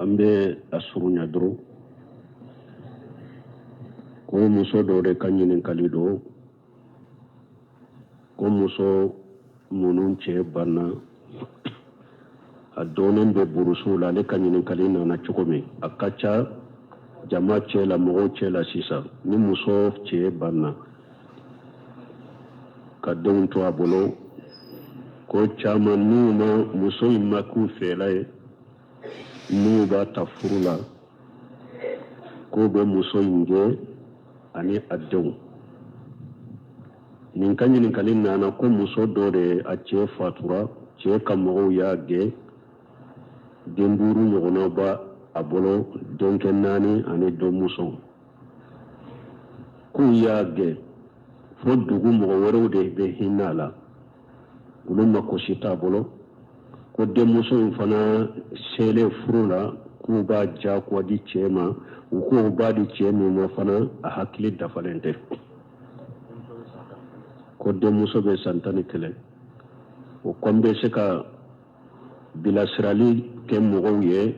An bɛ a surunya dɔrɔn ko muso dɔ de ka ɲininkali don ko muso minnu cɛ banna a dɔnnen bɛ burusuw la. Ale ka ɲininkali nana cogo min, a ka ca jama cɛ la, mɔgɔw cɛ la sisan, ni muso cɛ banna ka denw to a bolo, ko caman n'u ma muso in ma k'u fɛla ye, n'u b'a ta furu la, k'u bɛ muso in gɛn ani a denw. Nin ka ɲininkali nana ko muso dɔ de a cɛ fatura, cɛ ka mɔgɔw y'a gɛn, den duuru ɲɔgɔnna b'a a bolo, denkɛ naani ani denmuso, k'u y'a gɛn fo dugu mɔgɔ wɛrɛw de bɛ hinɛ a la, olu mako si t'a bolo. Ko denmuso in fana selen furu la, k'u b'a jagoya di cɛ ma, u k'u b'a di cɛ min ma fana, a hakili dafalen tɛ. Ko denmuso bɛ san 11. O ko n bɛ se ka bilasirali kɛ mɔgɔw ye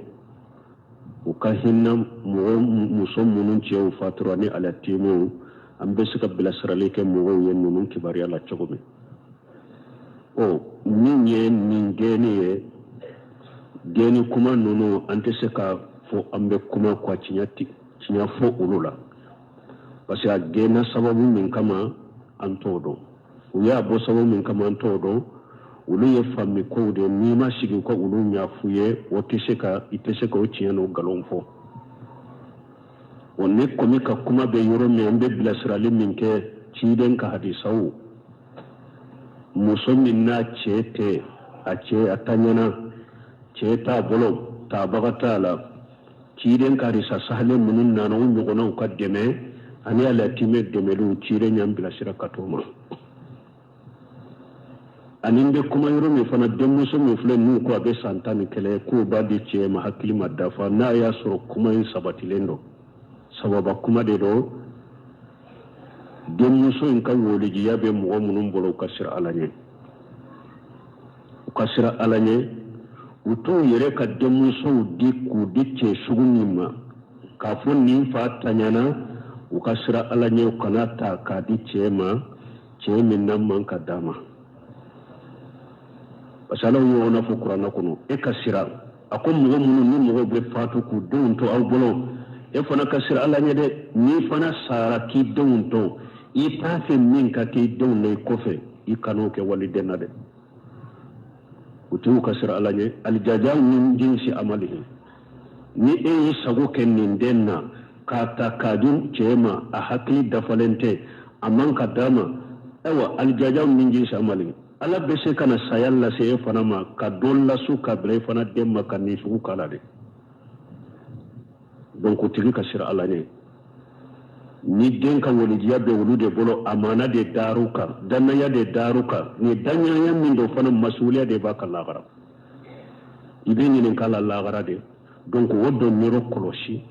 u ka hinɛ mɔgɔ muso minnu cɛw fatura ni aliyatiimɛw, an bɛ se ka bilasirali kɛ mɔgɔw ye ninnu kibaruya la cogo min? Ɔ, min ye nin gɛnni ye, gɛnni kuma ninnu, an tɛ se ka fɔ an bɛ kuma ka tiɲɛ fɔ olu la, parce que a gɛnna sababu min kama, an t'o dɔn. U y'a bɔ sababu min kama, an t'o dɔn. Olu ye fami kow de, n'i ma sigi ka olu ɲɛf'u ye, o tɛ se ka i tɛ se ka o tiɲɛ n'o nkalon fɔ. O ne kɔmi ka kuma bɛ yɔrɔ min, an bɛ bilasirali min kɛ, ciden ka hadisaw, muso min n'a cɛ tɛ, a cɛ a taɲana, cɛ t'a bolo, tabaga t'a la, ciden ka hadisa sahalen minnu nana, u ɲɔgɔnnaw ka dɛmɛ ani aliyatiimɛ dɛmɛliw, ciden y'an bilasira ka t'o ma. Ani n bɛ kuma yɔrɔ min fana, denmuso min filɛ n'u ko a bɛ san 11, k'u b'a di cɛ ma, hakili ma dafa, n'a y'a sɔrɔ kuma in sabatilen don, sababa kuma de don, denmuso in ka wolijiya bɛ mɔgɔ minnu bolo, u ka siran Ala ɲɛ, u ka siran Ala ɲɛ, u t'u yɛrɛ ka denmusow di k'u di cɛ sugu min ma k'a fɔ nin fa taɲana, u ka siran Ala ɲɛ, u kana ta k'a di cɛ ma, cɛ min n'a man ka d'a ma. Parce que Ala y'o ɲɔgɔnna fɔ kuranɛ kɔnɔ, e ka siran. A ko mɔgɔ minnu ni mɔgɔw bɛ fatu k'u denw to aw bolo, e fana ka siran Ala ɲɛ dɛ. N'i fana sara k'i denw to, i t'a fɛ min ka k'i denw na i kɔfɛ, i kan'o kɛ waliden na dɛ. U tigiw ka siran Ala ɲɛ. Alijazaa min jinsi amalihi, ni e y'i sago kɛ nin den na k'a ta k'a di cɛ ma, a hakili dafalen tɛ, a man ka d'a ma, ayiwa, alijazaa min jinsi amalihi, Ala bɛ se ka na saya lase e fana ma, ka dɔ lasu ka bila e fana den ma, ka nin sugu k'a la dɛ. Donc o tigi ka siran Ala ɲɛ. Ni den ka walijiya bɛ olu de bolo, amana de daaru kan, dannaya de daaru kan. Ni dannaya min don fana, masuliya de b'a kan lagara, i bɛ ɲininka la lagara de. Donc o don yɔrɔ kɔlɔsi.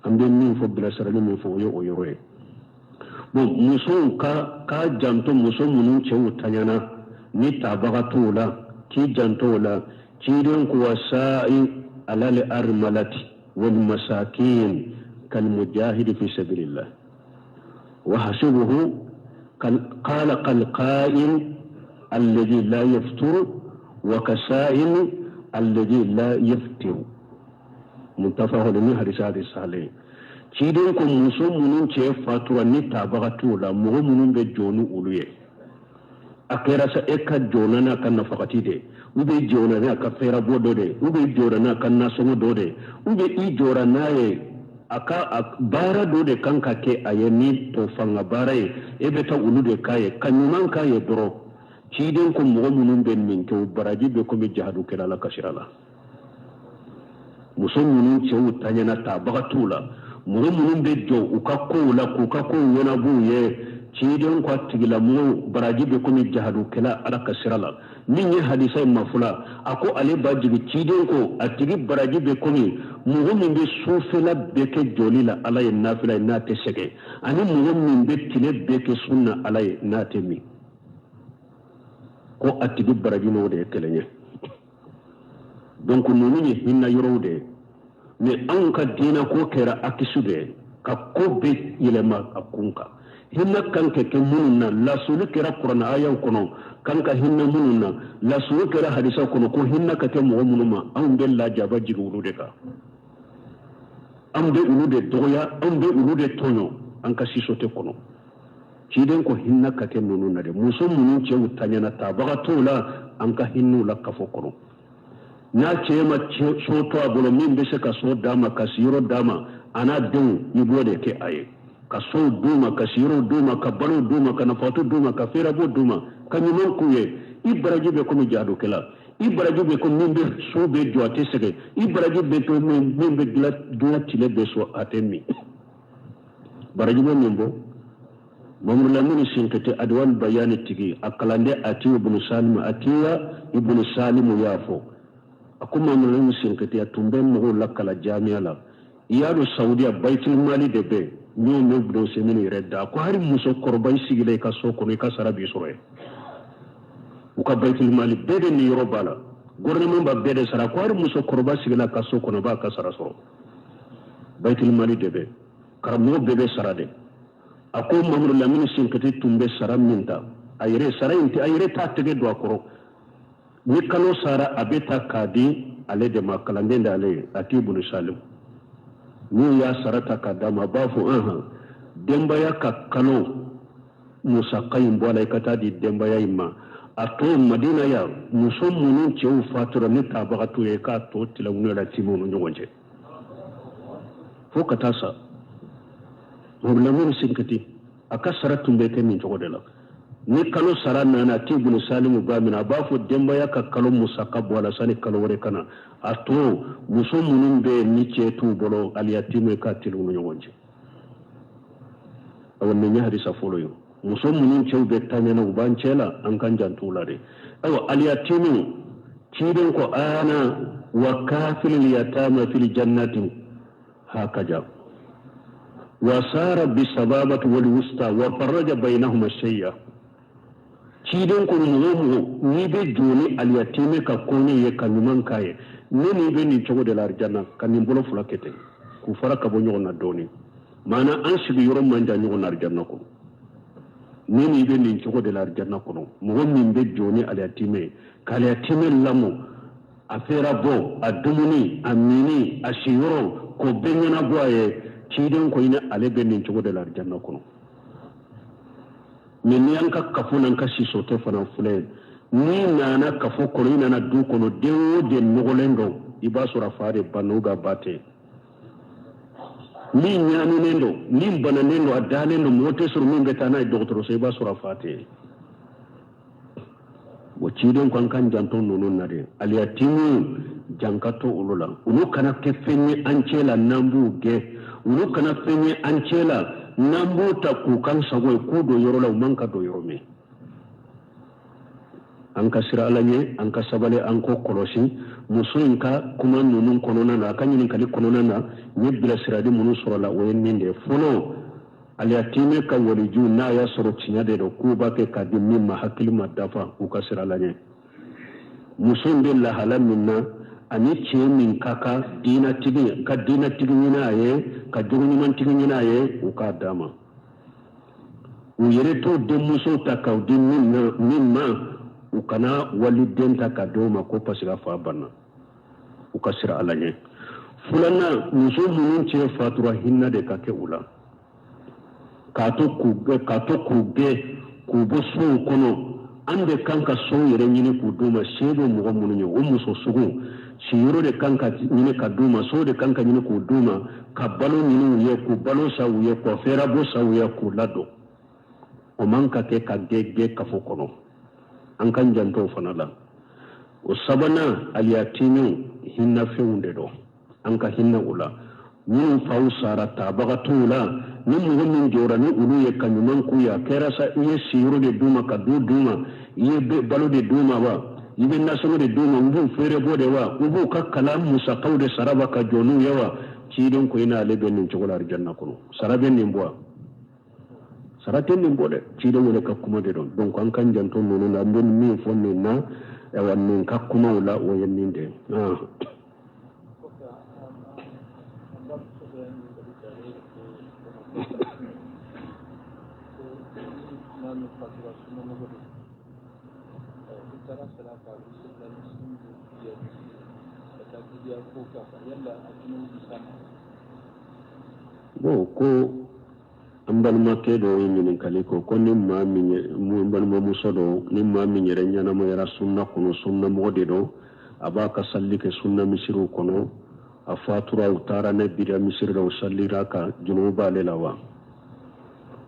An bɛ min fɔ, bilasirali min fɔ, o ye o yɔrɔ ye. Bon, musow ka k'a janto, muso minnu cɛw taɲana ni tabaga t'u la, k'i janto o la. Ciden ko wasa'i alal armalati wal masakin kal mujahidi fi sabilillah wa hasibuhu qala kal qa'im alladhi la yafturu wa kasa'im alladhi la yaftiru. Muttafaqun ni hadisa sahalen. Ciden ko muso minnu cɛ fatura ni tabaga t'u la, mɔgɔ minnu bɛ jɔ ni olu ye, a kɛra sa e ka jɔna n'a ka nafakati de, u bɛ jɔna n'a ka fɛɛrɛbɔ dɔ de, u bɛ jɔra n'a ka nasɔngɔ dɔ de, u bɛ i jɔra n'a ye a ka baara dɔ de kan ka kɛ a ye ni to fanga baara ye, e bɛ taa olu de k'a ye, ka ɲuman k'a ye dɔrɔn. Ciden ko mɔgɔ minnu bɛ nin kɛ, o baraji bɛ komi jahadu kɛla Ala ka sira la. Muso minnu cɛw taɲana, tabaga t'u la, mɔgɔ minnu bɛ jɔ u ka kow la k'u ka kow ɲɛnab'u ye, ciden ko a tigilamɔgɔw baraji bɛ komi jahadukɛla Ala ka sira la. Min ye hadisa in mafula, a ko ale b'a jigin, ciden ko a tigi baraji bɛ komi mɔgɔ min bɛ sufɛla bɛɛ kɛ jɔli la Ala ye nafila ye n'a tɛ sɛgɛn, ani mɔgɔ min bɛ tile bɛɛ kɛ sun na Ala ye n'a tɛ min. Ko a tigi baraji n'o de ye kelen ye. Donc ninnu ye hinɛ yɔrɔw de ye. Mais anw ka diinɛ ko kɛra akisu de ye ka ko bɛɛ yɛlɛma a kun kan. Hinɛ kan ka kɛ minnu na, lasuli kɛra kuranɛ ayaw kɔnɔ kan ka hinɛ minnu na, lasuli kɛra hadisa kɔnɔ ko hinɛ ka kɛ mɔgɔ minnu ma, anw bɛ lajaba jigin olu de kan. An bɛ olu de dɔgɔya, an bɛ olu de tɔɲɔ an ka société kɔnɔ. Ciden ko hinɛ ka kɛ ninnu na de. Muso minnu cɛw taɲana, tabaga t'u la, an ka hinɛ u la kafo kɔnɔ. N'a cɛ ma so to a bolo min bɛ se ka so d'a ma, ka siyɔrɔ d'a ma, a n'a denw, i b'o de kɛ a ye, ka sow d'u ma, ka siyɔrɔw d'u ma, ka balow d'u ma, ka nafatu d'u ma, ka fɛɛrɛbɔ d'u ma, ka ɲuman k'u ye. I baraji bɛ komi jadokɛla, i baraji bɛ ko min bɛ so bɛ jɔ a tɛ sɛgɛn, i baraji bɛ to min bɛ dilan tile bɛ so a tɛ min. Baraji bɛ min bɔ. Mamadu Lamini Sinkiti, Adiwal Bayani tigi, a kalanden Atiyu ibn Salim, Atiya ibn Salim y'a fɔ, a ko Mamadu Lamini Sinkiti a tun bɛ mɔgɔw lakalan jamiya la. I y'a dɔn Saudiya Baitul Mali de bɛ n y'o mɛn Ibn Usaymin yɛrɛ da, a ko hali muso kɔrɔba i sigilen i ka so kɔnɔ, i ka sara b'i sɔrɔ yen. U ka Baitul Mali bɛɛ de niyɔrɔ b'a la, gouvernement b'a bɛɛ de sara. Ko hali muso kɔrɔba sigilen a ka so kɔnɔ, b'a ka sara sɔrɔ. Baitul Mali de bɛ karamɔgɔ bɛɛ bɛ sara de. A ko Mamadu Lamini Sinkiti tun bɛ sara min ta, a yɛrɛ sara in tɛ, a yɛrɛ t'a tɛgɛ don a kɔrɔ. Ni kalo sara, a bɛ ta k'a di ale de ma, kalanden de ale ye, Ati ibn Salim. N'u y'a sara ta k'a d'a ma, a b'a fɔ anhan, denbaya ka kalo musaka in bɔ a la, i ka taa di denbaya in ma. A to Madina yan, muso minnu cɛw fatura ni tabaga t'u ye, k'a to tila u ni yatiimɛw ni ɲɔgɔn cɛ fo ka taa sa. Mamadu Lamini Sinkiti a ka sara tun bɛ kɛ nin cogo de la. Ni kalo sara nana, Ati ibn Salimu b'a minɛ, a b'a fɔ denbaya ka kalo musaka bɔ a la sani kalo wɛrɛ ka na. A to muso minnu bɛ yen ni cɛ t'u bolo, aliyatiimɛ, k'a tila u ni ɲɔgɔn cɛ. Awa, nin ye hadisa fɔlɔ ye. Muso minnu cɛw bɛ taɲana, u b'an cɛ la, an k'an janto u la de. Ayiwa, aliyatiimɛw, ciden ko ana wa kafilil yatama fil jannati hakaja wa sara bisababati wal wusta wa farraja bainahuma shay'a. Ciden ko mɔgɔ o mɔgɔ n'i bɛ jɔ ni aliyatiimɛ ka koɲɛ ye ka ɲuman k'a ye, ne n'i bɛ nin cogo de la arijanna, ka nin bolo fila kɛ ten k'u fara ka bɔ ɲɔgɔn na dɔɔnin, maana an sigiyɔrɔ man jan ɲɔgɔn na arijanna kɔnɔ. Ne n'i bɛ nin cogo de la arijanna kɔnɔ. Mɔgɔ min bɛ jɔ ni aliyatiimɛ ye, ka aliyatiimɛ lamɔ, a fɛɛrɛ bɔ, a dumuni, a minni, a siyɔrɔ, k'o bɛɛ ɲɛnabɔ a ye, ciden ko i ni ale bɛ nin cogo de la arijanna kɔnɔ. Mais ni an ka kafo n'an ka société fana filɛ, n'i nana kafo kɔnɔ, i nana du kɔnɔ, den o den nɔgɔlen don, i b'a sɔrɔ a fa de banna ou bien a ba tɛ. Min ɲaaminen don, min bananen don, a dalen don, mɔgɔ tɛ sɔrɔ min bɛ taa n'a ye dɔgɔtɔrɔso, i b'a sɔrɔ a fa tɛ yen. O ciden ko an k'an janto ninnu na de. Aliyatimu, jan ka to olu la, olu kana kɛ fɛn ye an cɛ la n'an b'u gɛn, olu kana fɛn ye an cɛ la n'an b'u ta k'u k'an sago ye, k'u don yɔrɔ la u man ka don yɔrɔ min. An ka siran Ala ɲɛ, an ka sabali, an k'o kɔlɔsi. Muso in ka kuma ninnu kɔnɔna na, a ka ɲininkali kɔnɔna na, n ye bilasirali minnu sɔrɔ la, o ye nin de ye. Fɔlɔ, aliyatiimɛ ka waliju, n'a y'a sɔrɔ tiɲɛ de don k'u b'a kɛ k'a di min ma, hakili ma dafa, u ka siran Ala ɲɛ. Muso in bɛ lahala min na, ani cɛ min ka kan diinatigi ka diinatigi ɲini a ye, ka jogo ɲumantigi ɲini a ye, u k'a d'a ma. U yɛrɛ t'o denmuso ta k'o di min ma, u kana waliden ta k'a di o ma ko parce que a fa banna. U ka siran Ala ɲɛ. Filanan, muso minnu cɛ fatura, hinɛ de ka kɛ u la, k'a to k'u gɛn k'u bɔ sow kɔnɔ. An de kan ka sow yɛrɛ ɲini k'u d'u ma. Se bɛ mɔgɔ minnu ye, o muso sugu, siyɔrɔ de kan ka ɲini ka d'u ma, sow de kan ka ɲini k'u d'u ma, ka balo ɲini u ye, k'u balo san u ye, k'u fɛɛrɛbɔ san u ye, k'u ladon. O man ka kɛ ka gɛn kafo kɔnɔ. An k'an janto o fana la. O sabanan, aliyatiimɛw, hinnafɛnw de don, an ka hinɛ u la. Minnu faw sara, tabaga t'u la, ni mɔgɔ min jɔra ni olu ye ka ɲuman k'u ye, a kɛra sa i ye siyɔrɔ de d'u ma, ka du d'u ma, i ye balo de d'u ma wa, i bɛ nasɔngɔ de d'u ma, u b'u fɛɛrɛ bɔ de wa, u b'u ka kalan musakaw de sara wa, ka jɔ n'u ye wa, ciden ko i n'ale bɛ nin cogo la arijanna kɔnɔ. Sara bɛ nin bɔ wa? Sara tɛ nin bɔ dɛ. Ciden yɛrɛ ka kuma de don. Donc an k'an janto ninnu na. An bɛ min fɔ nin na, ayiwa, nin ka kumaw la, o ye nin de ye. Bon, ko an balimakɛ dɔ ye ɲininkali ko ko ni maa min ye n balimamuso dɔ, ni maa min yɛrɛ ɲɛnamayara sunna kɔnɔ, sunnamɔgɔ de don, a b'a ka salli kɛ sunna misiriw kɔnɔ, a fatura, u taara n'a bida misiri la, u sallira kan, junubu b'ale la wa?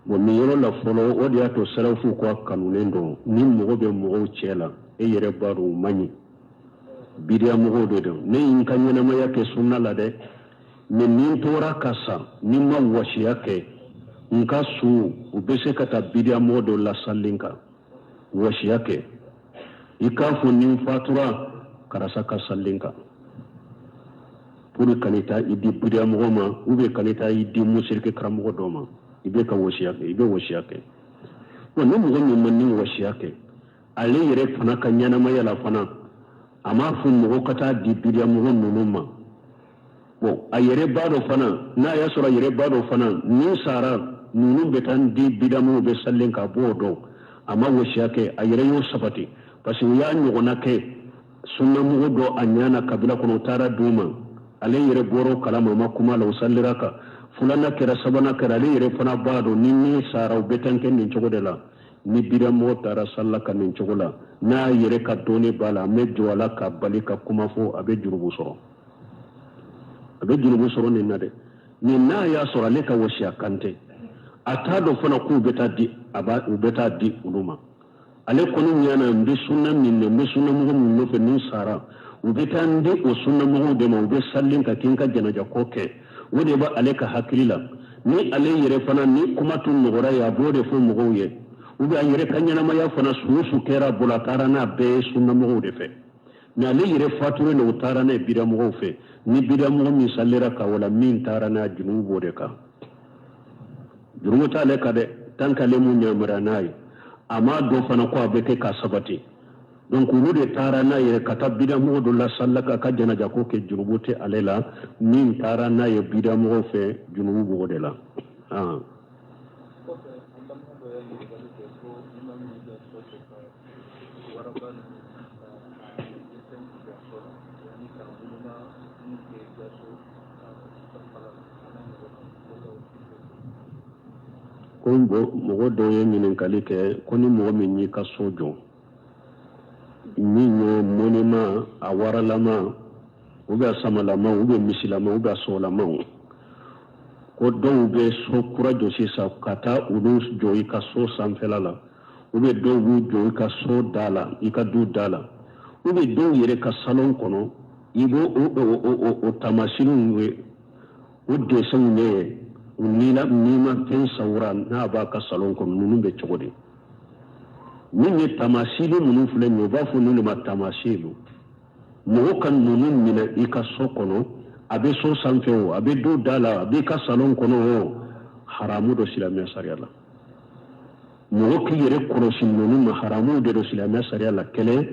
Bon, nin yɔrɔ la fɔlɔ, o de y'a to salafu ko a kanunen don, ni mɔgɔ bɛ mɔgɔw cɛ la, e yɛrɛ b'a dɔn u man ɲi, bidiya mɔgɔw de don, ne ye n ka ɲɛnamaya kɛ sunna la dɛ, mais ni n tora ka sa, ni n ma wasiya kɛ, n ka su, u bɛ se ka taa bidiya mɔgɔ dɔ lasali n kan. Wasiya kɛ, i k'a fɔ ni n fatura, karisa ka sali n kan, pour kana taa i di bidiya mɔgɔ ma, ou bien kana taa i di musiriki karamɔgɔ dɔ ma. I bɛ ka wasiya kɛ, i bɛ wasiya kɛ. Bon, ni mɔgɔ min ma nin wasiya kɛ, ale yɛrɛ fana ka ɲɛnamaya la fana, a m'a fɔ mɔgɔ ka taa di bidiya mɔgɔ ninnu ma. Bon, a yɛrɛ b'a dɔn fana, n'a y'a sɔrɔ a yɛrɛ b'a dɔn fana, ni n sara, ninnu bɛ taa n di bidiya mɔgɔw bɛ sali n kan, a b'o dɔn, a ma wasiya kɛ, a yɛrɛ y'o sabati, parce que u y'a ɲɔgɔnna kɛ sunnamɔgɔ dɔ a ɲɛ na kabila kɔnɔ, u taara d'u ma, ale yɛrɛ bɔra o kalama, a ma kuma la, u salira kan. Filanan kɛra, sabanan kɛra, ale yɛrɛ fana b'a dɔn ni min sara, u bɛ taa kɛ nin cogo de la. Ni bidamɔgɔ taara salila kan nin cogo la, n'a yɛrɛ ka dɔnni b'a la, a bɛ jɔ a la ka bali ka kuma fɔ, a bɛ jurubu sɔrɔ, a bɛ jurubu sɔrɔ nin na dɛ. Ni n'a y'a sɔrɔ ale ka wasiya kan tɛ, a t'a dɔn fana k'u bɛ taa di, a b'a u bɛ taa di olu ma, ale kɔni ɲana n bɛ sunna min na, n bɛ sunna mɔgɔ min nɔfɛ, ni n sara, u bɛ taa n di o sunna mɔgɔw de ma, u bɛ sali n kan, k'i ka janaja ko kɛ, o de bɛ ale ka hakili la. Ni ale yɛrɛ fana ni kuma tun nɔgɔra ye, a b'o de fɔ mɔgɔw ye, ou bien a yɛrɛ ka ɲɛnamaya fana, su su kɛra a bolo, a taara n'a bɛɛ ye sunna mɔgɔw de fɛ, mais ale yɛrɛ fatulen don, u taara n'a ye bidamɔgɔw fɛ. Ni bidamɔgɔ min salira kan, wala min taara n'a jurumu b'o de kan, jurumu t'ale kan dɛ, tant que ale mu yamaruya n'a ye, a m'a dɔn fana ko a bɛ kɛ ka sabati. Donc olu de taara n'a yɛrɛ ka taa bidamɔgɔ dɔ lasali ka ka janaja ko kɛ, jurumu tɛ ale la. Min taara n'a ye bidamɔgɔw fɛ, jurumu b'o de la. Ah. Kɔfɛ, an balima dɔ ye ɲininkali kɛ ko ni maa min y'i ka so jɔ ka waraba ninnu ka a dessin tigɛ so la, yanni ka woloma min kɛ i ka so sanfɛla la, a n'a ɲɔgɔnnaw, yala o ti kɛ? Ko mɔgɔ dɔw ye ɲininkali kɛ ko ni mɔgɔ min y'i ka so jɔ, min ye monument, a waralama ou bien a samalama ou bien misilama ou bien a solama, ko dɔw bɛ so kura jɔ sisan ka taa olu jɔ i ka so sanfɛla la, ou bien dɔw b'u jɔ i ka so da la, i ka du da la, ou bien dɔw yɛrɛ ka salon kɔnɔ, i b'o o taamasiyɛnw ye, o dessinw ye, u nima fɛn sawura n'a b'a ka salon kɔnɔ, ninnu bɛ cogo di? Min ye taamasiyɛn minnu filɛ nin ye, u b'a fɔ ninnu de ma taamasiyɛn. Mɔgɔ ka ninnu minɛ i ka so kɔnɔ, a bɛ so sanfɛ o, a bɛ du da la, a b'i ka salon kɔnɔ o, haramu don silamɛya sariya la. Mɔgɔ k'i yɛrɛ kɔlɔsi ninnu ma, haramu de don silamɛya sariya la. Kelen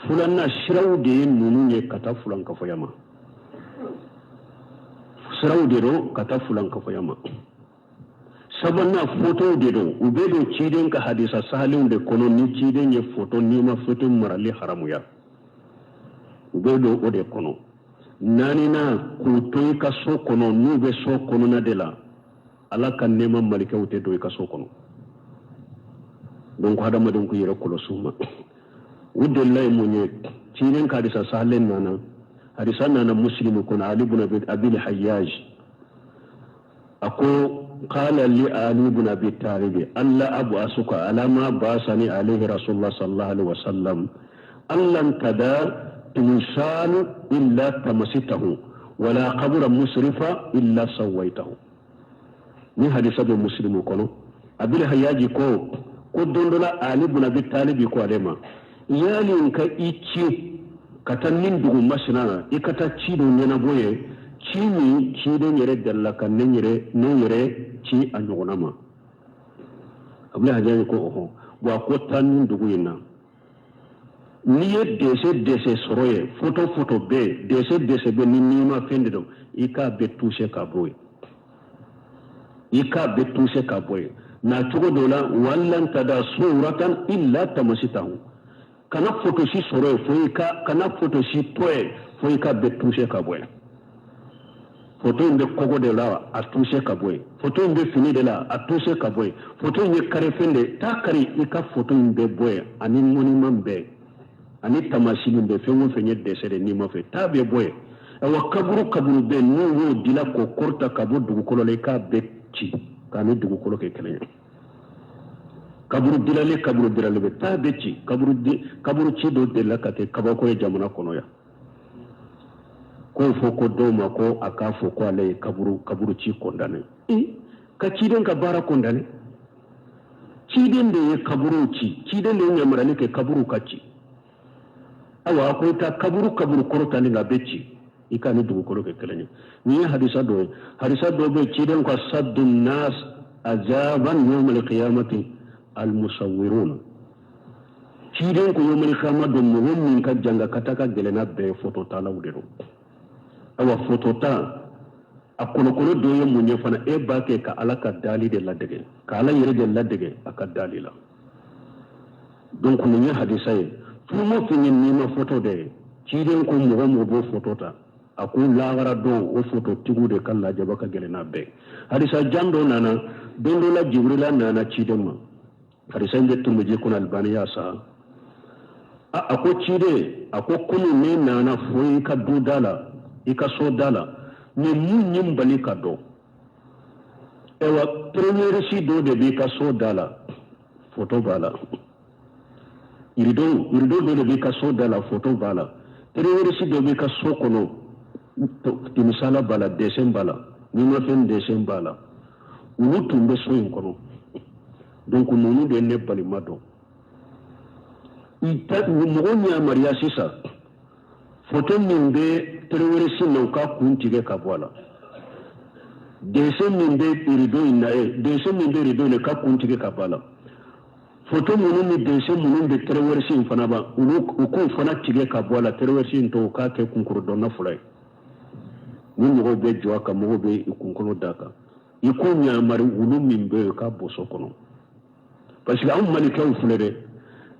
filanan, siraw de ye ninnu ye ka taa fulankafoya ma, siraw de don ka taa fulankafoya ma. Sabanan, fotow de don, u bɛ don ciden ka hadisa sahalenw de kɔnɔ, ni ciden ye foto, n'i ma foto marali haramuya, u bɛ don o de kɔnɔ. Naaninan, k'u to i ka so kɔnɔ, n'u bɛ so kɔnɔna de la, Ala ka nɛɛma malikɛw tɛ don i ka so kɔnɔ. Donc hadamadenw k'u yɛrɛ kɔlɔsi u ma. U delila ye mun ye? Ciden ka hadisa sahalen nana, hadisa nana Muslimu kɔnɔ, Ali bun Abil Hayyaj a ko qala li Ali bun Abi Talib alla ab'asuka ala ma ba'asani alayhi Rasulullah sallallahu alaihi wasallam allan tada timsalu illa tamasitahu wala qabra musrifa illa sawaitahu. Ni hadisa bɛ Muslimu kɔnɔ. Abil Hayaji ko don dɔ la, Ali bun Abi Talibi ko ale ma, yali n ka i ci ka taa nin dugu masina na, i ka taa ci dɔ ɲɛnabɔ ye, ci min ciden yɛrɛ delila ka ne yɛrɛ ci a ɲɔgɔnna ma? Abil Hayaji ko ɔhɔn. Wa a ko taa nin dugu in na, n'i ye dessin dessin sɔrɔ yen, foto foto bɛ yen, dessin dessin bɛ, ni n'i ma fɛn de don, i k'a bɛɛ toucher ka bɔ yen, i k'a bɛɛ toucher ka bɔ yen. Na cogo dɔ la, walan tada suratan illa tamasitahu. Kana foto si sɔrɔ yen fo i ka, kana foto si to yen fo i ka bɛɛ toucher ka bɔ yen. Foto in bɛ kogo de la, a toucher ka bɔ yen. Foto in bɛ fini de la, a toucher ka bɔ yen. Foto in ye karifɛn de, taa kari i ka foto in bɛɛ bɔ yen, ani monument bɛɛ, ani tamasini bɛɛ, fɛn o fɛn ye dessin de n'i ma fɛ, taa bɛɛ bɔ yen. Awa kaburu kaburu bɛɛ n'u y'o dila k'o kɔrɔta ka bɔ dugukolo la, i k'a bɛɛ ci k'a ni dugukolo kɛ kelen ye. Kaburu dilalen, kaburu dilalen bɛ taa bɛɛ ci. Kaburu ci dɔ delila ka kɛ kabako ye jamana kɔnɔ yan. K'o fɔ ko dɔw ma ko a k'a fɔ ko ale ye kaburu ci condamné. Ka ciden ka baara condamné. Ciden de ye kaburuw ci, ciden de ye yamaruyali kɛ kaburuw ka ci. Awa a ko i ka kaburu kaburu kɔrɔtalen a bɛ ci, i ka ni dugukolo kɛ kelen ye. Nin ye hadisa dɔ ye. Hadisa dɔ bɛ ciden ko ashaddu nas azaban yawmal qiyamati almusawwirun. Ciden ko yawmal qiyama don mɔgɔ min ka jangakata ka gɛlɛn n'a bɛɛ ye fototalaw de don. Awa fotota a kolokolo dɔ ye mun ye fana, e b'a kɛ ka Ala ka dali de ladege, ka Ala yɛrɛ de ladege a ka dali la. Donc nin ye hadisa ye. Fɛn o fɛn ye nima foto de ye, ciden ko mɔgɔ mɔgɔ b'o foto ta, a ko lahara don o fototigiw de ka lajaba ka gɛlɛn n'a bɛɛ. Hadisa jan dɔ nana don dɔ la, Jibrila nana ciden ma. Hadisa in bɛ Tirmidhi kɔnɔ, Albani y'a sa. A ko ciden, a ko komi ne nana fo i ka du da la, i ka so da la, ni mun ye n bali ka dɔn? Ayiwa première si dɔ de b'i ka so da la, foto b'a la. Rideau dɔ de b'i ka so da la, foto b'a la. Première si dɔ b'i ka so kɔnɔ, timisala b'a la, dessin b'a la, nimafɛn dessin b'a la. Olu tun bɛ so in kɔnɔ. Donc ninnu de ye ne balima dɔn. Mɔgɔ yamaruya sisan, foto min bɛ terroriste na, u ka kun tigɛ ka bɔ a la. Dessin min bɛ rideau in na ye, dessin min bɛ rideau in na, ka kun tigɛ ka bɔ a la. Foto minnu ni dessin minnu bɛ terroriste in fana ba, olu u k'u fana tigɛ ka bɔ a la. Terroriste in tɔ u k'a kɛ kunkorodɔnna fila ye. Ni mɔgɔw bɛ jɔ a kan, mɔgɔw bɛ i kunkolo d'a kan. I k'u yamari wulu min bɛ yen k'a bɔ so kɔnɔ. Parce que anw malikɛw filɛ dɛ,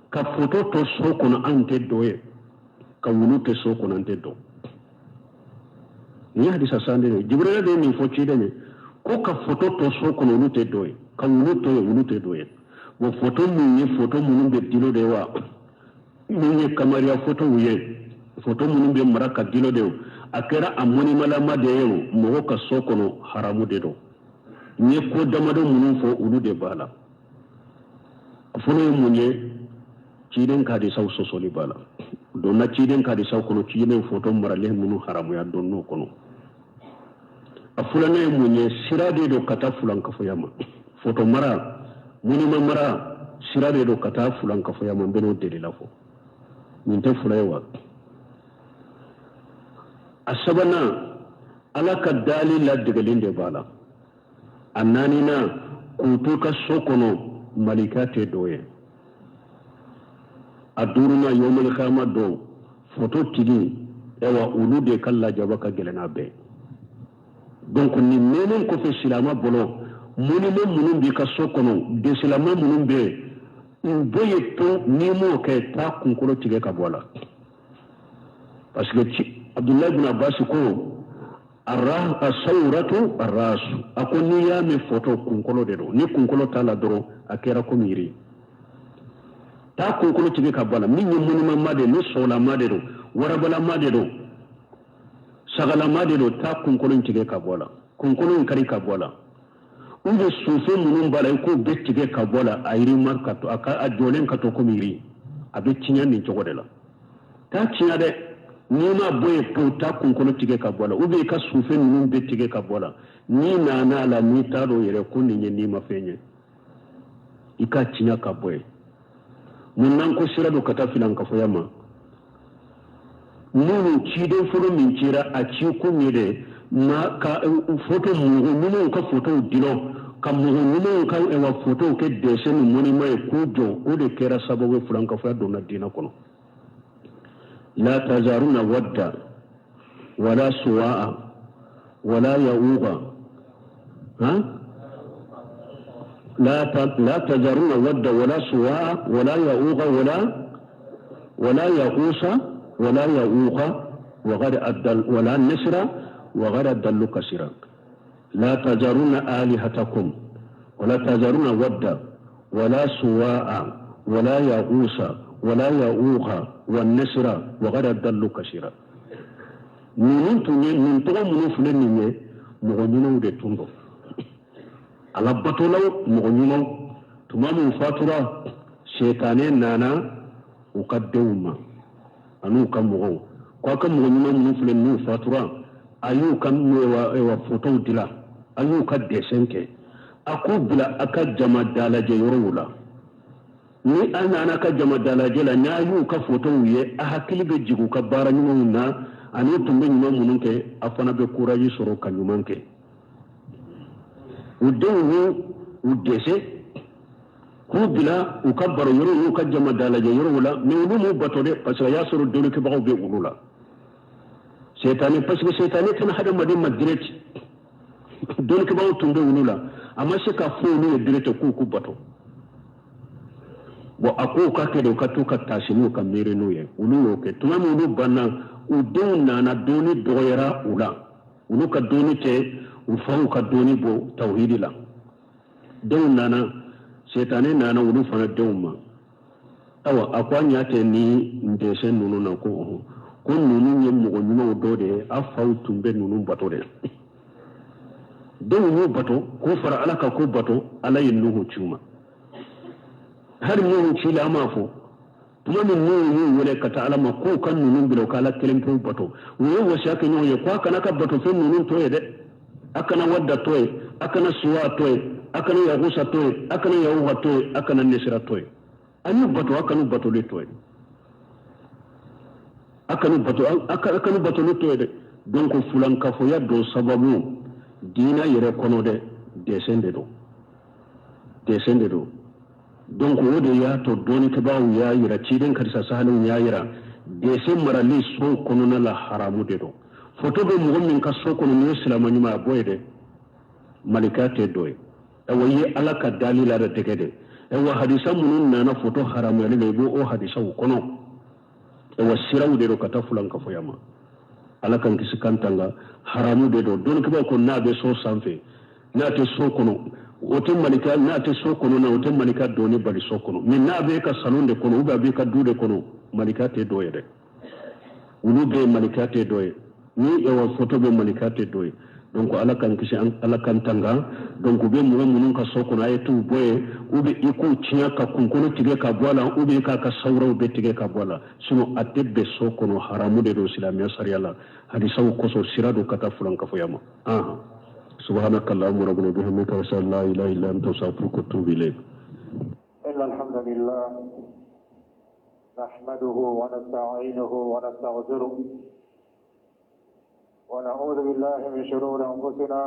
ka foto to so kɔnɔ anw tɛ dɔ ye, ka wulu tɛ so kɔnɔ an tɛ dɔn. Nin ye hadisa san de ye. Jibrila de ye nin fɔ ciden ye ko ka foto to so kɔnɔ olu tɛ dɔ ye, ka wulu to yen olu tɛ dɔ ye. Bon foto min ye foto minnu bɛ dilo de wa, min ye kamariya fotow ye, foto minnu bɛ mara ka dilo de, a kɛra a mɔnimalama de ye o, mɔgɔ ka so kɔnɔ haramu de don. N ye ko damadɔ minnu fɔ olu de b'a la. A fɔlɔ ye mun ye? Ciden ka hadisaw sɔsɔli b'a la. Donna ciden ka hadisaw kɔnɔ, ciden foto maralen minnu haramuya donn'o kɔnɔ. A filanan ye mun ye? Sira de don ka taa fulankafoya ma. Foto mara, monument mara, sira de don ka taa fulankafoya ma. N bɛn'o delila fɔ. Nin tɛ fila ye wa? A sabanan, Ala ka dali ladegelen de b'a la. A naaninan, k'u to ka so kɔnɔ, malika tɛ dɔ ye. A duurunan, yawmal qiyama don, foto tigi, ayiwa olu de ka lajaba ka gɛlɛn n'a bɛɛ. Donc nin mɛnnen kɔfɛ silamɛ bolo, monument minnu b'i ka so kɔnɔ, desilama minnu bɛ yen, u bɛɛ ye to, n'i m'o kɛ, taa kunkolo tigɛ ka bɔ a la. Parce que Abdoulaye ibn Abbas ko asawuratu arrasu, a ko n'i y'a mɛn foto kunkolo de don, ni kunkolo t'a la dɔrɔn a kɛra komi yiri. Taa kunkolo tigɛ ka bɔ a la. Min ye monument ma de, ni sɔlama de don, warabalama de don, sagalama de don, taa kunkolo in tigɛ ka bɔ a la, kunkolo in kari ka bɔ a la. U bɛ sufɛ minnu b'a la, i k'o bɛɛ tigɛ ka bɔ a la, a yirima ka to, a ka a jɔlen ka to komi yiri, a bɛ tiɲɛ nin cogo de la. Taa tiɲɛ dɛ, n'i ma bɔ yen pewu, taa kunkolo tigɛ ka bɔ a la, ou bien i ka sufɛ ninnu bɛɛ tigɛ ka bɔ a la. N'i nana a la, n'i t'a dɔn yɛrɛ ko nin ye n'i ma fɛn ye, i ka tiɲɛ ka bɔ yen. Mun n'an ko sira don ka taa filankafoya ma? Minnu ciden fɔlɔ min cira, a ci kun ye de ma ka foto mɔgɔ ɲumanw ka fotow dulon, ka mɔgɔ ɲumanw ka wa fotow kɛ dessin ni monument ye k'u jɔ. O de kɛra sababu ye filankafoya donna diinɛ kɔnɔ. La tazaruna wadda wala suwa'a wala ya'uqa, ha la tazaruna wadda wala suwa'a wala ya'uqa wala. Wala yagusa wala yauqa wa qad adal wala nasra wa qad adallu kasira. La tazaruna alihatakum wala tazaruna wadda wala suwa'a wala yagusa wala yauqa wan nasra wa qad adallu kasira. Ninnu tun ye nin tɔgɔ minnu filɛ nin ye, mɔgɔ ɲumanw de tun don, Ala batolaw, mɔgɔ ɲumanw. Tuma min fatura, setanɛ nana u ka denw ma an'u ka mɔgɔw ko a ka mɔgɔ ɲuman minnu filɛ n'u fatura, a y'u ka fotow dila, a y'u ka dessin kɛ, a k'u bila a ka jama dalajɛ yɔrɔw la. Ni a nana ka jama dalajɛ la, n'a y'u ka fotow ye, a hakili bɛ jigin u ka baara ɲumanw na ani u tun bɛ ɲuman minnu kɛ, a fana bɛ courage sɔrɔ ka ɲuman kɛ. U denw y'u u dɛsɛ k'u bila u ka baro yɔrɔw n'u ka jama dalajɛ yɔrɔw la, mais olu m'u bato dɛ, parce que a y'a sɔrɔ dɔnnikɛbagaw bɛ olu la. Setanɛ, parce que setanɛ tɛna hadamaden ma direct, dɔnnikɛbagaw tun bɛ olu la, a ma se ka fɔ olu ye direct k'u k'u bato. Bon, a ko u ka kɛ de, u ka t'u ka taasi n'u ka miiri n'u ye. Olu y'o kɛ. Tuma min olu banna, u denw nana, dɔnni dɔgɔyara u la, olu ka dɔnni tɛ u faw ka dɔnni bɔ tawhidi la. Denw nana, setanɛ nana olu fana denw ma. Awa, a ko a ɲa tɛ ni dessin ninnu na, ko ɔhɔn, ko ninnu ye mɔgɔ ɲumanw dɔ de ye, a faw tun bɛ ninnu bato de. Denw y'u bato k'u fara Ala kan k'u bato. Ala ye Nuhu ci u ma. Hali Nuhu cila, an m'a fɔ tuma min Nuhu y'u wele ka taa Ala ma k'u ka ninnu bila, u ka Ala kelen pewu bato, u ye wasiya kɛ ɲɔgɔn ye ko a kana ka batofɛn ninnu to ye dɛ, a kana Wadda to ye, a kana Suwa to ye, a kana Yagusa to ye, a kana Yahuka to ye, a kana Nesira to ye. A y'u bato, a kanu batoli to ye, a kanu bato, a kanu batoli to ye dɛ. Donc fulankafoya dɔ sababu diina yɛrɛ kɔnɔ dɛ, dessin de don, dessin de don. Donc o de y'a to dɔnnikɛbaaw y'a yira, ciden karisa sahalenw y'a yira, dessin marali so kɔnɔna la haramu de don. Foto bɛ mɔgɔ min ka so kɔnɔ, n'i ye silamɛ ɲuman, a bɔ ye dɛ, malika tɛ dɔ ye. Awa, i ye Ala ka dali la dɛ tɛgɛ dɛ. Awa, hadisa minnu nana foto haramuyali la, i b'o hadisaw kɔnɔ. Awa, siraw de don ka taa fulankafoya ma. Ala k'an kisi k'an tanga, haramu de don. Dɔnnikɛbaaw ko n'a bɛ so sanfɛ, n'a tɛ so kɔnɔ, o tɛ malika, n'a tɛ so kɔnɔ na, o tɛ malika donni bali so kɔnɔ. Mais n'a bɛ ka salon de kɔnɔ ou bien a bɛ ka du de kɔnɔ, malika tɛ dɔ ye dɛ. Olu bɛ malika tɛ dɔ ye ni awa foto bɛ malika tɛ dɔ ye. Donc Ala k'an kisi, Ala k'an tanga. Donc u bɛ mɔgɔ minnu ka so kɔnɔ, a ye t'u bɔ yen, ou bien i k'u tiɲɛ ka kunkolo tigɛ ka bɔ a la, ou bien i k'a ka sawuraw bɛɛ tigɛ ka bɔ a la. Sinon a tɛ bɛn so kɔnɔ, haramu de don silamɛya sariya la. Hadisaw kosɔn sira don ka taa fulankafoya ma. Subhanaka allahumma rabbana bihamdika, wa ashhadu an la ilaha illa anta, astaghfiruka wa atubu ilayk. إن الحمد لله نحمده ونستعينه ونستغفره ونعوذ بالله من شرور أنفسنا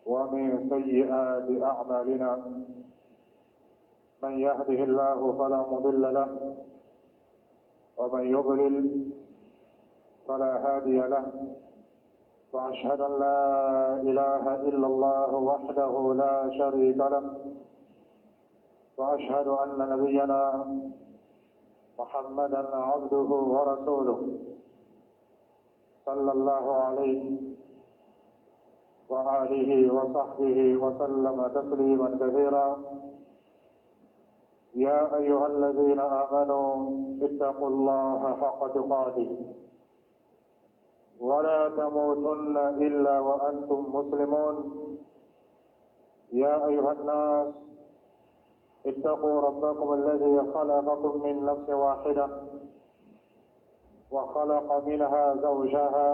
ومن سيئات أعمالنا. من يهده الله فلا مضل له ومن يضلل فلا هادي له، وأشهد أن لا إله إلا الله وحده لا شريك له، وأشهد أن نبينا محمدا عبده ورسوله صلى الله عليه وآله وصحبه وسلم تسليما كثيرا. يا أيها الذين آمنوا اتقوا الله حق تقاته ولا تموتن إلا وأنتم مسلمون. يا أيها الناس اتقوا ربكم الذي خلقكم من نفس واحدة وخلق منها زوجها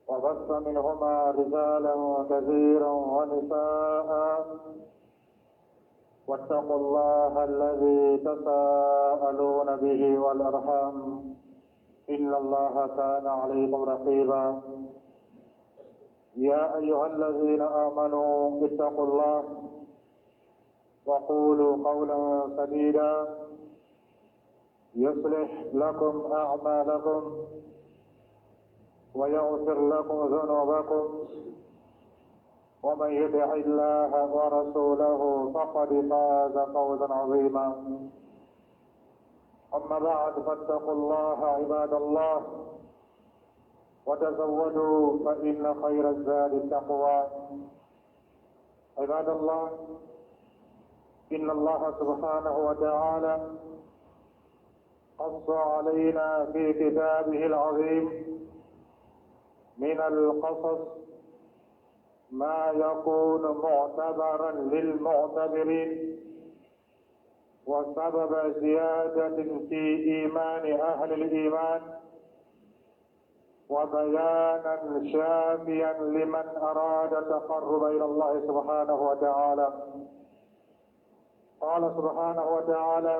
وبث منهما رجالا كثيرا ونساء، واتقوا الله الذي تساءلون به والأرحام إن الله كان عليكم رقيبا. يا أيها الذين آمنوا اتقوا الله وقولوا قولا سديدا يصلح لكم أعمالكم ويغفر لكم ذنوبكم، ومن يطع الله ورسوله فقد فاز فوزا عظيما. أما بعد، فاتقوا الله عباد الله، وتزودوا فإن خير الزاد التقوى. عباد الله، إن الله سبحانه وتعالى قص علينا في كتابه العظيم من القصص ما يكون معتبرا للمعتبرين وسبب زيادة في إيمان أهل الإيمان، وبيانا شافيا لمن أراد التقرب إلى الله سبحانه وتعالى. قال سبحانه وتعالى: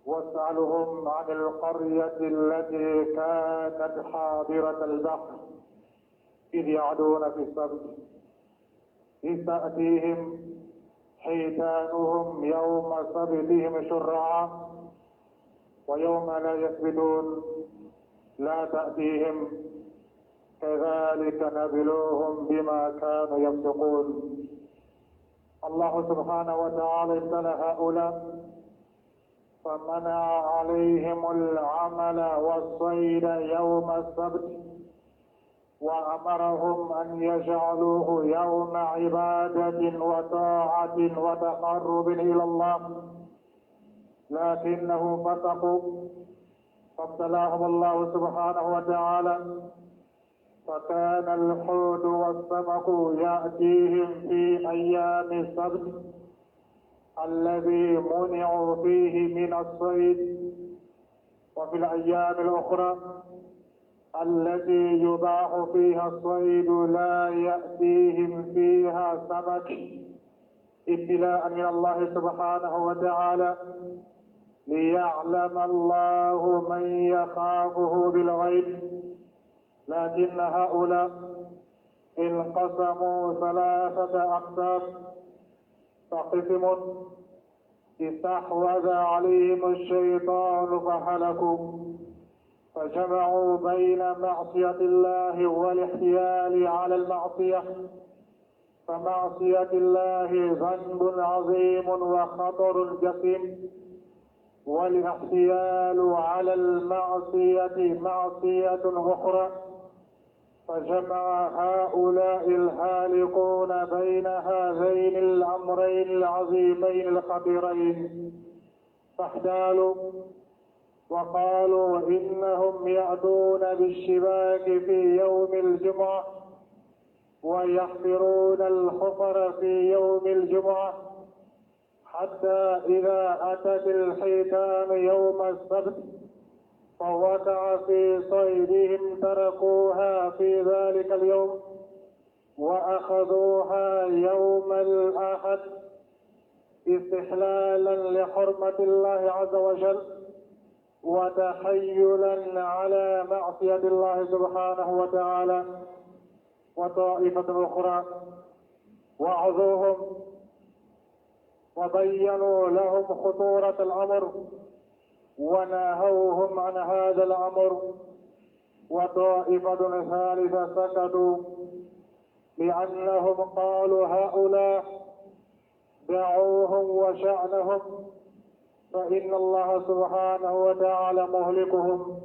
واسألهم عن القرية التي كانت حاضرة البحر إذ يعدون في السبت إذ تأتيهم حيتانهم يوم سبتهم شرعا ويوم لا يسبتون لا تأتيهم، كذلك نبلوهم بما كانوا يفسقون. الله سبحانه وتعالى ابتلى هؤلاء فمنع عليهم العمل والصيد يوم السبت، وأمرهم أن يجعلوه يوم عبادة وطاعة وتقرب إلى الله، لكنهم فسقوا فابتلاهم الله سبحانه وتعالى، فكان الحوت والسمك يأتيهم في أيام السبت الذي منعوا فيه من الصيد، وفي الأيام الأخرى التي يباح فيها الصيد لا يأتيهم فيها سمك، ابتلاء من الله سبحانه وتعالى ليعلم الله من يخافه بالغيب. لكن هؤلاء انقسموا ثلاثة أقسام، فقسم استحوذ عليهم الشيطان فهلكوا، فجمعوا بين معصية الله والاحتيال على المعصية، فمعصية الله ذنب عظيم وخطر جسيم، والاحتيال على المعصية معصية أخرى، فجمع هؤلاء الهالكون بين هذين الأمرين العظيمين الخطيرين، فاحتالوا وقالوا إنهم يأتون بالشباك في يوم الجمعة ويحفرون الحفر في يوم الجمعة، حتى إذا أتت الحيتان يوم السبت فوقع في صيدهم تركوها في ذلك اليوم وأخذوها يوم الأحد استحلالا لحرمة الله عز وجل وتحيلا على معصية الله سبحانه وتعالى. وطائفة أخرى وعظوهم وبينوا لهم خطورة الأمر ونهوهم عن هذا الأمر. وطائفة ثالثة سكتوا لأنهم قالوا هؤلاء دعوهم وشأنهم فإن الله سبحانه وتعالى مهلكهم.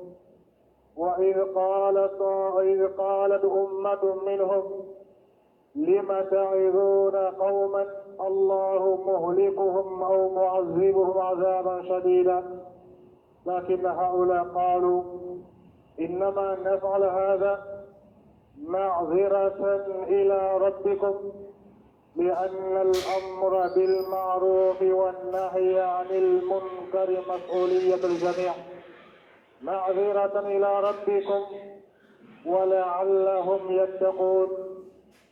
وإذ قالت أمة منهم لم تعظون قوما الله مهلكهم أو معذبهم عذابا شديدا، لكن هؤلاء قالوا إنما نفعل هذا معذرة إلى ربكم، لأن الأمر بالمعروف والنهي عن المنكر مسؤولية الجميع، معذرة إلى ربكم ولعلهم يتقون.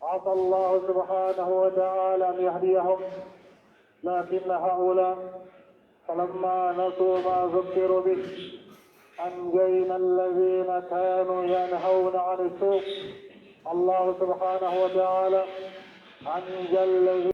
عسى الله سبحانه وتعالى أن يهديهم، لكن هؤلاء فلما نسوا ما ذكروا به أنجينا الذين كانوا ينهون عن السوء. الله سبحانه وتعالى أنجى الذين